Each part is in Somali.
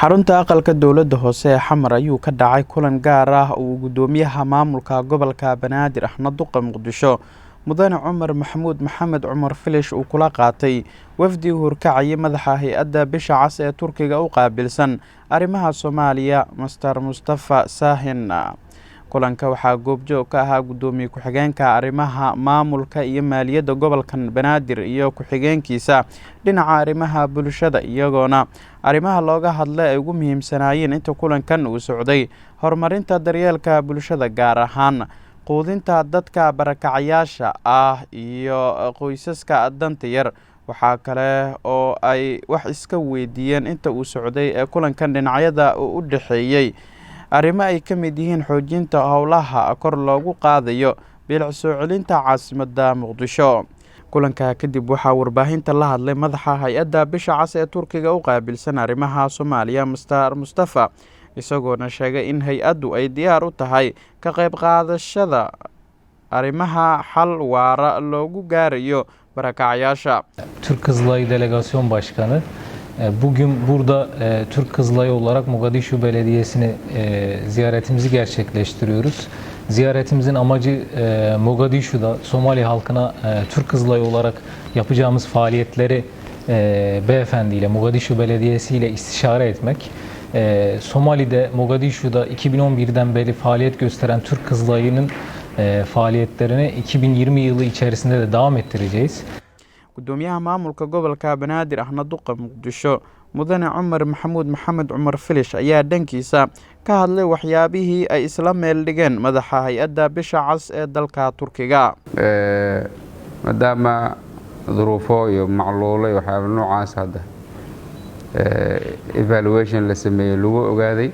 Xarunta aqalka dowladda hoose ee Xamar ayuu ka dhacay kulan gaar ah oo uu guddoomiyaha maamulka gobolka Banaadir Axmed Duqa Muqdisho Mudane Cumar Maxamuud Maxamed Cumar Filish uu kula qaatay wafdi uu horkacayay madaxa hay'adda Bisha Cas ee Turkiga u qaabilsan arrimaha Soomaaliya Master Mustafa Saahin. Kulanka waxaa goobjoog ka ahaa guddoomiye ku-xigeenka arrimaha maamulka iyo maaliyadda gobolka Banaadir iyo ku-xigeenkiisa dhinaca arrimaha bulshada, iyagoona arrimaha looga hadlay ay ugu muhiimsanaayeen inta kulankan uu socday horumarinta daryeelka bulshada, gaar ahaan quudinta dadka barakacayaasha ah iyo qoysaska danta yar. Waxaa kale oo ay wax iska weydiiyeen inta uu socday ee kulankan dhinacyada u dhexeeyey arrimo ay ka mid yihiin xoojinta howlaha kor loogu qaadayo bilic soo celinta caasimadda Muqdisho. Kulanka kadib waxaa warbaahinta la hadlay madaxa hay'adda Bisha Cas ee Turkiga u qaabilsan arrimaha Soomaaliya Master Mustafa, isagoona sheegay in hay'addu ay diyaar u tahay ka qayb qaadashada arrimaha xal waara loogu gaarayo barakacayaasha. Türk Kızılayı Delegasyon Başkanı. Bugün burada Türk Kızılayı olarak Mogadishu Belediyesi'ni ziyaretimizi gerçekleştiriyoruz. Ziyaretimizin amacı Mogadishu'da Somali halkına Türk Kızılayı olarak yapacağımız faaliyetleri beyefendiyle, Mogadishu Belediyesi ile istişare etmek. Somali'de, Mogadishu'da 2011'den beri faaliyet gösteren Türk Kızılayı'nın faaliyetlerini 2020 yılı içerisinde de devam ettireceğiz. Guddoomiyaha maamulka gobolka Banaadir Axmed Duqa Muqdisho Mudane Cumar Maxamuud Maxamed Cumar Filish ayaa dhankiisa ka hadlay waxyaabihii ay isla meel dhigeen madaxa hay'adda Bisha Cas ee dalka Turkiga. Maadaama duruufo iyo macluulo iyo waxyaaba noocaas hadda evaluation la sameeyey lagu ogaaday,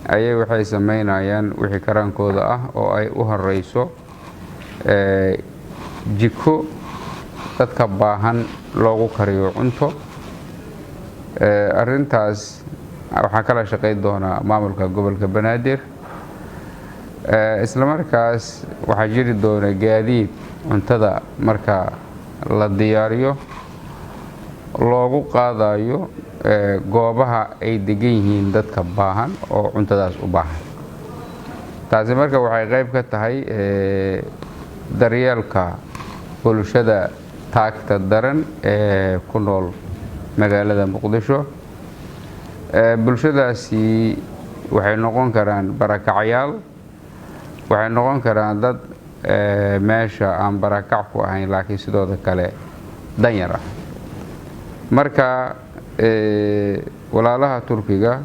ayay waxay sameynayaan wixii karaankooda ah oo ay u horeyso jiko dadka baahan loogu kariyo cunto. Arrintaas waxaa kala shaqayn doonaa maamulka gobolka Banaadir. Isla markaas waxaa jiri doona gaadiid cuntada marka la diyaariyo loogu qaadayo goobaha ay degan yihiin dadka baahan oo cuntadaas u baahan. Taasi marka waxay qayb ka tahay daryeelka bulshada taagta daran ee ku nool magaalada Muqdisho. Bulshadaasi waxay noqon karaan barakacyaal, waxay noqon karaan dad meesha aan barakac ku ahayn laakiin sidooda kale danyar ah. Marka walaalaha Turkiga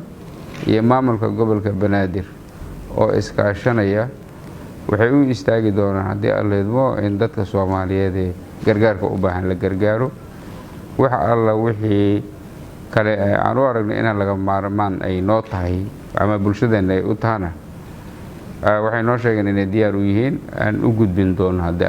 iyo maamulka gobolka Banaadir oo iskaashanaya waxay u istaagi doonaan, haddii Alla idmo, in dadka Soomaaliyeed ee gargaarka u baahan la gargaaro. Wax alla wixii kale aan u aragnay inaan laga maarmaan ay noo tahay ama bulshadeenna ay u tahana, waxay noo sheegeen inay diyaar u yihiin, aan u gudbin doono haddii